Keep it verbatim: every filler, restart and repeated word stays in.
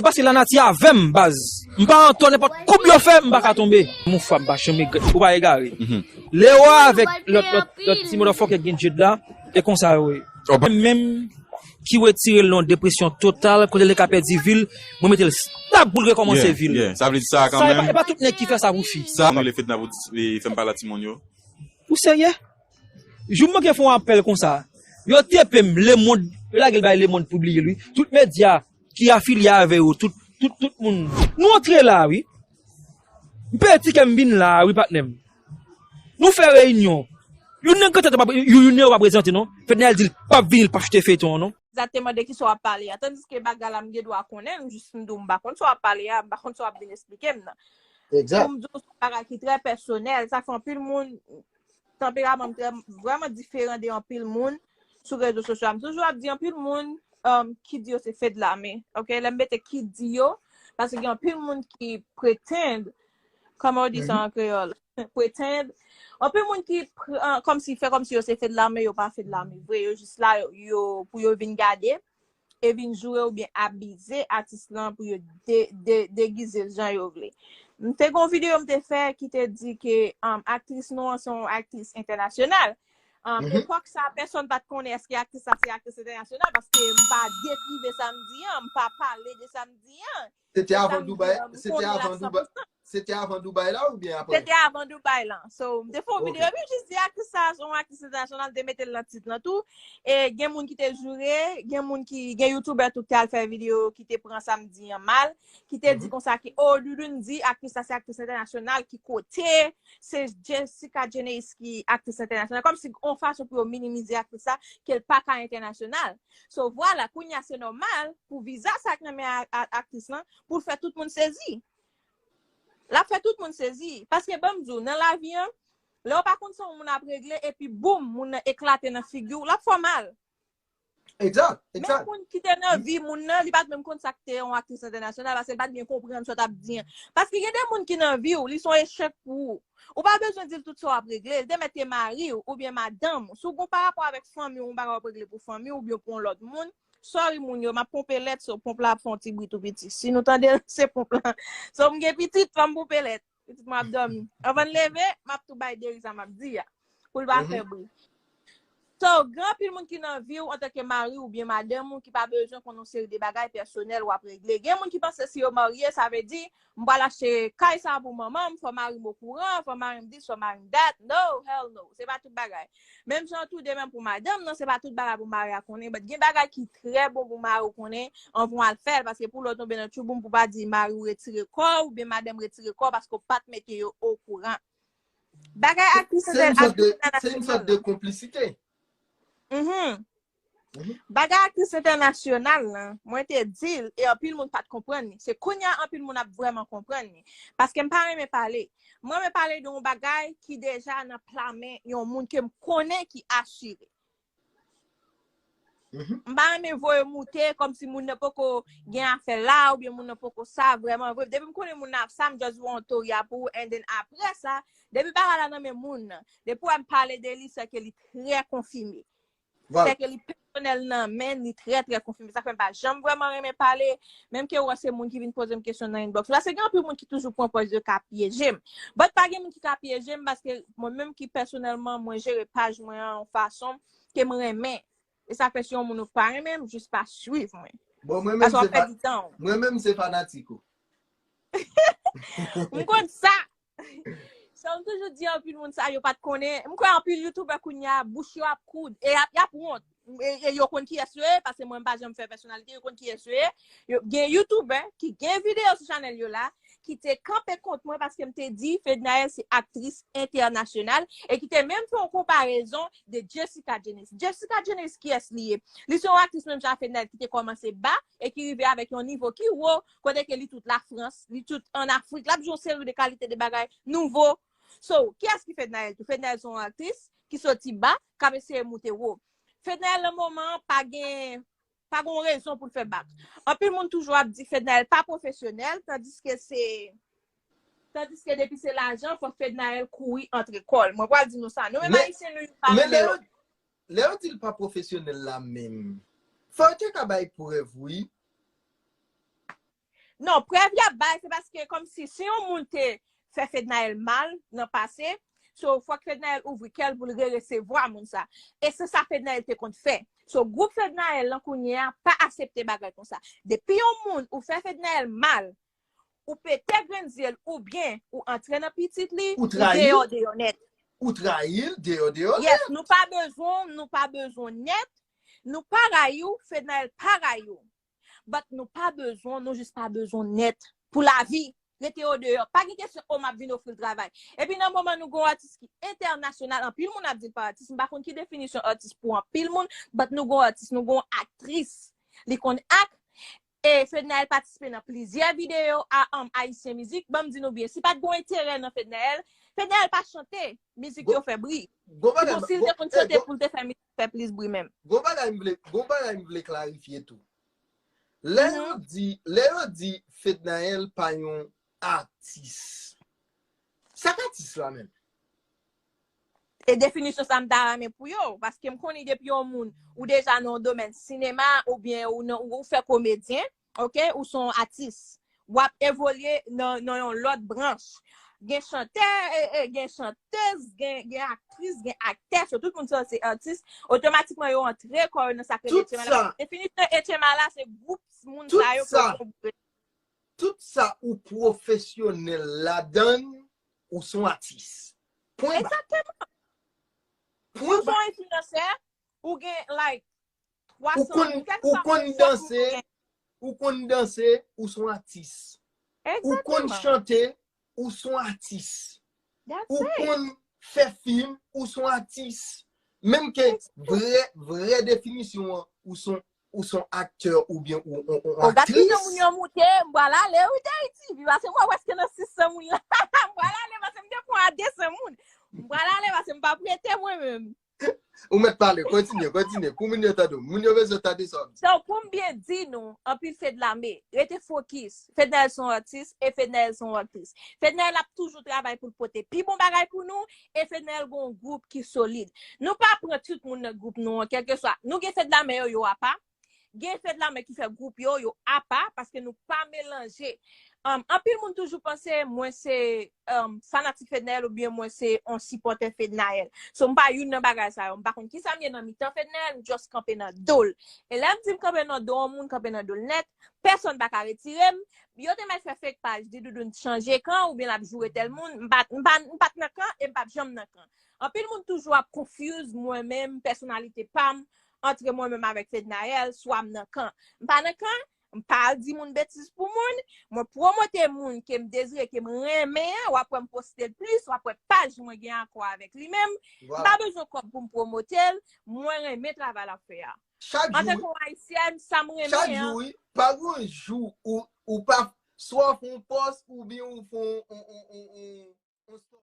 Paske lanati avè m, baz. M pa antò, nenpòt koub yo fè, m pa ka tonbe. Mon fwa, m pa janm regrèt. Ou pa egare. Leo avèk lòt, lòt, lòt ti motherfucker gen Jade la, e konsa yo ye. Menm ki retire l nan depresyon total, kote l te ka pèdi vi l, mwen mete l stab pou l rekòmanse vi l. Sa vle di sa kanmenm. E pa, e pa tout nèg ki fè sa pou fi. Sa nou le fèt nan pou, e, fè m pale a timoun yo. Ou serye? Jou m manke fè yon apèl konsa. Yo tepe m, Lemonn, yo lage l bay Lemonn pibliye l, wi. Tout medya ki afilye avè yo, tout, tout, tout moun. Nou antre la, wi. M peye tikè m vin la, wi, patnè m. Nou fè reyinyon. Youn nan granntèt yo pa, youn nan yo pa prezante, non. Fednaelle di l p ap vini, l p ap choute feyton an, non. Egzakteman de kisa w ap pale a. Tandiske bagay la, m gen dwa konnen l, jis m di w m pa konn sa w ap pale a, m pa konn sa w ap vin esplike m nan. Pou m di w, se yon bagay ki trè pèsonèl. Sa fè anpil moun, tanperaman m trè, vrèman diferan de anpil moun sou rezo sosyo a. M toujou ap di anpil moun, um, ki di yo se fedlame. Ok? Lè m mete ki di yo, paske gen anpil moun ki pretend, kòman yo di sa an kreyòl? Pretend. Anpil moun ki pran, kòmsi, fè kòmsi yo se fedlame, yo pa fedlame vre. Yo jis la, yo, yo, pou yo vin gade e vin joure oubyen abize atis lan pou yo de, de, degize l jan yo vle. M te gen yon videyo m te fè ki te di ke, um, aktris nou an se yon aktris entènasyonal. Um, epòk sa, pèsonn pa t konnen èske aktris sa se aktris entènasyonal, paske m pa dekrive sa m di an, m pa pale de sa m di an. Se te avan Dubai, se te avan Dubai, se te avan Dubai la oubyen apre? Se te avan Dubai la. So, m te fè yon videyo, epi m jis di aktris sa, se yon aktris entènasyonal, m te mete l nan tit lan tou. E gen moun ki te joure, gen moun ki, gen youtubè tou ki te al fè videyo, ki te pran sa m di an mal, ki te di konsa ke, oh, Doudoune di aktris sa se aktris entènasyonal, ki kote, se Jessica Geneis ki aktris entènasyonal. Kòmsi yon fason pou yo minimize aktris sa, ke l pa ka entènasyonal. So, vwala, kounye a se nòmal pou viza sa k nan men a, a, aktris lan, pou l fè tout moun sezi. L ap fè tout moun sezi. Paske ban m di w, nan lavi an, lè w pa konn sa yon moun ap regle, epi boum, moun nan eklate nan figi w, l ap fè w mal. Egzak, egzak. Men moun ki te nan vi moun nan, li pa t menm konn sa k te yon aktris entènasyonal, paske l pa t byen konprann sa w t ap di an. Paske gen de moun ki nan vi w, li se yon echèk pou ou. Ou pa bezwen di l tout sa w ap regle. Li te mèt te mari w oubyen madanm ou. Si w gon parapò avèk fanmi w, yon bagay w ap regle pou fanmi w oubyen pou yon lòt moun, sorry moun yo, m ap ponpe lèt, so ponp la ap fè yon ti bri tou piti. Si nou tande l, se ponp lan. So m gen pitit, fò m ponpe lèt. Pitit mwen ap dòmi. Anvan l leve, m ap tou bay Derisa m ap di a. Pou l pa fè bri. So, gen anpil moun ki nan vi w antanke mari w oubyen madanm ou ki pa bezwen konn yon seri de bagay pèsonèl w ap regle. Gen moun ki panse si yo marye, sa vle di, m pral achte kay sa pou manman m, fò mari m okouran, fò mari m dis, fò mari m dat. No, hell no. Se pa tout bagay. Menm jan tou de menm pou madanm nan, se pa tout bagay pou mari a konnen. But gen bagay ki trè bon pou mari w konnen anvan w al fè l, paske pou lè w tonbe nan tchouboum pou pa di mari w retire kò w, oubyen madanm retire kò w paske w pa t mete yo okouran. Bagay aktris entènasyonal. Se yon sòt de konplisite. Mhm. Bagay aktris entènasyonal lan, mwen te di l, e anpil moun pa t konprann li. Se kounye a anpil moun ap vrèman konprann li. Paske m pa renmen pale. M renmen pale de yon bagay ki deja nan pla men yon moun ke m konnen ki asire. M pa renmen voye moute kòmsi moun nan poko gen afè la, oubyen moun nan poko sa, vrèman vre. Depi m konnen moun nan ap sa, m just voye yon tori a pou ou, and then apre sa, depi bagay la nan men moun nan, depi w wè m pale de li, se ke li trè konfime. Vwala. Se ke li pèsonèl nan men li trè, trè konfime. Sa fè m pa janm vrèman renmen pale, menm ke w wè se moun ki vin poze m kesyon nan inbox. Paske gen anpil moun ki toujou pran pòz yo ka pyeje m. But pa gen moun ki ka pyeje m paske mwen menm ki pèsonèlman, mwen jere paj mwen an yon fason ke m renmen. E sa fè si yon moun ou pa renmen, m jis pa swiv mwen. Bon, mwen menm se pa, mwen menm se fanatik ou. M konn sa. Sa m toujou di anpil moun sa yo pa t konnen. M kwè anpil youtubè kounye a, bouch yo ap koud. E y ap, y ap wont. E, e yo konn kiyès yo ye, paske mwen m pa janm fè pèsonalite, yo konn kiyès yo ye. Yo, gen youtubè ki gen videyo sou chanèl yo la, ki te kanpe kont mwen paske m te di Fednaelle se aktris entènasyonal e ki te menm fè yon konparezon de Jessica Geneis. Jessica Geneis, kiyès li ye? Li se yon aktris menm jan ak Fednaelle ki te kòmanse ba e ki rive avèk yon nivo ki wo, kote ke li tout Lafrans, li tout ann Afrik, l ap jwe yon seri de kalite de bagay nouvo. So, kiyès ki Fednaelle tou? Fednaelle se yon aktris ki soti ba, k ap eseye moute wo. Fednaelle nan moman an pa gen pa gen yon rezon pou l fè bak. Anpil moun toujou ap di Fednaelle pa pwofesyonèl, tandiske se, tandiske depi se lajan, fòk Fednaelle kouri antre kò l. Mwen pral di nou sa. Nou menm Ayisyen, nou youn pa renmen lòt. Men lè yo di l pa pwofesyonèl la menm, fò yo te ka bay prèv, wi. Non, prèv y ap bay, se paske kòmsi si yon moun te fè Fednaelle mal nan pase, so fòk Fednaelle ouvri kè l pou l reresevwa moun sa. E se sa Fednaelle te konn fè. So gwoup Fednaelle lan kounye a pa aksepte bagay konsa. Depi yon moun ou fè Fednaelle mal, ou pete grenn zye l oubyen ou antre nan pitit li, ou deyò, deyò nèt. Ou trayi l, deyò, deyò nèt. Yes, nou pa bezwen, nou pa bezwen nèt. Nou pa rayi w, Fednaelle pa rayi w. But nou pa bezwen, nou jis pa bezwen nèt. Pou lavi, rete yo deyò. Pa gen kesyon, o, m ap vin ofri l travay. Epi nan moman nou gon atis ki entènasyonal, anpil moun ap di l pa atis, m pa konn ki definisyon atis pou anpil moun, but nou gon atis, nou gon aktris. Li konn ak, e Fednaelle patisipe nan plizyè videyo a um, Ayisyen Mizik. Ban m di nou byen, si pa t gon enterè nan Fednaelle, Fednaelle pa chante, mizik yo fè bri. Bon, si l te konn chante pou l te fè mizik fè plis bri menm. Gon bagay m vle, gon bagay m vle klarifye tou. Lè yo di, lè yo di Fednaelle pa yon atis. Sa k atis la menm? E definisyon sa m ta renmen pou yo, paske m konnen depi yon moun ou deja nan yon domèn sinema oubyen ou, nan, ou fè komedyen, ok, ou se yon atis. W ap evolye nan, nan yon lòt branch. Gen chantè, e, e, gen chantèz, gen, gen aktris, gen aktè, so tout moun sa se atis. Otomatikman yo antre kò yo nan sa k rele H M A la. Definisyon H M A la se gwoup moun sa yo ke yo konprann. Tout sa ou pwofesyonèl ladan l, ou se yon atis. Pwen ba. Egzakteman. Ou se yon enfliyansè, ou gen like twa san moun, kèlkeswa moun ou gen. Ou konn danse, ou se yon atis. Ou konn chante, ou se yon atis. Ou konn fè fim, ou se yon atis. Menm ke vrè, vrè definisyon an, ou se yon ou se yon aktè oubyen ou yon aktris. Gad kijan moun yo moute, m pral ale wi Dayiti, pi pase mwen prèske nan sis san moun la. M pral ale pase m te pran a de san moun. M pral ale pase m pa prete mwen menm. Ou mèt pale, kontinye, kontinye. Pou moun yo tande w, moun yo bezwen tande sa w ap di. So, pou m byen di nou, anpil Fedlame, rete fokis. Fednaelle se yon atis, e Fednaelle se yon aktris. Fednaelle ap toujou travay pou l pote pi bon bagay pou nou, e Fednaelle gen yon gwoup ki solid. Nou pa pran tout moun nan gwoup nou an, kèlkeswa. Nou gen Fedlame yo, yo apa. Gen Fedlame ki fè gwoup yo, yo apa, paske nou pa melanje. Um, anpil moun toujou panse mwen se um, fanatik Fednaelle oubyen mwen se yon sipòtè Fednaelle. So, m pa youn nan bagay sa yo. M pa konn kisa m ye nan mitan Fednaelle, m just kanpe nan do l. E lè m di m kanpe nan do yon moun, kanpe nan do l nèt, pèsonn pa ka retire m. Yo te mèt fè fake paj, di Doudoune chanje kan oubyen l ap joure tèl moun. M pa, m pa, m pa t nan kan e m p ap janm nan kan. Anpil moun toujou ap confuse mwen menm, pèsonalite pa m, antre mwen menm avèk Fednaelle, swa m nan kan. M pa nan kan, m pa al di moun betiz pou moun, mwen pwomote moun ke m dezire, ke m renmen an, w ap wè m poste l plis, w ap wè paj mwen gen akò avèk li menm. M pa bezwen kòb pou m pwomote l, mwen renmen travay l ap fè a. Antanke yon Ayisyèn, sa m renmen an. Chak jou, wi. Pa gen yon jou ou, ou pa, swa w fè yon pòs oubyen ou fè yon, yon, yon, yon, yon, yon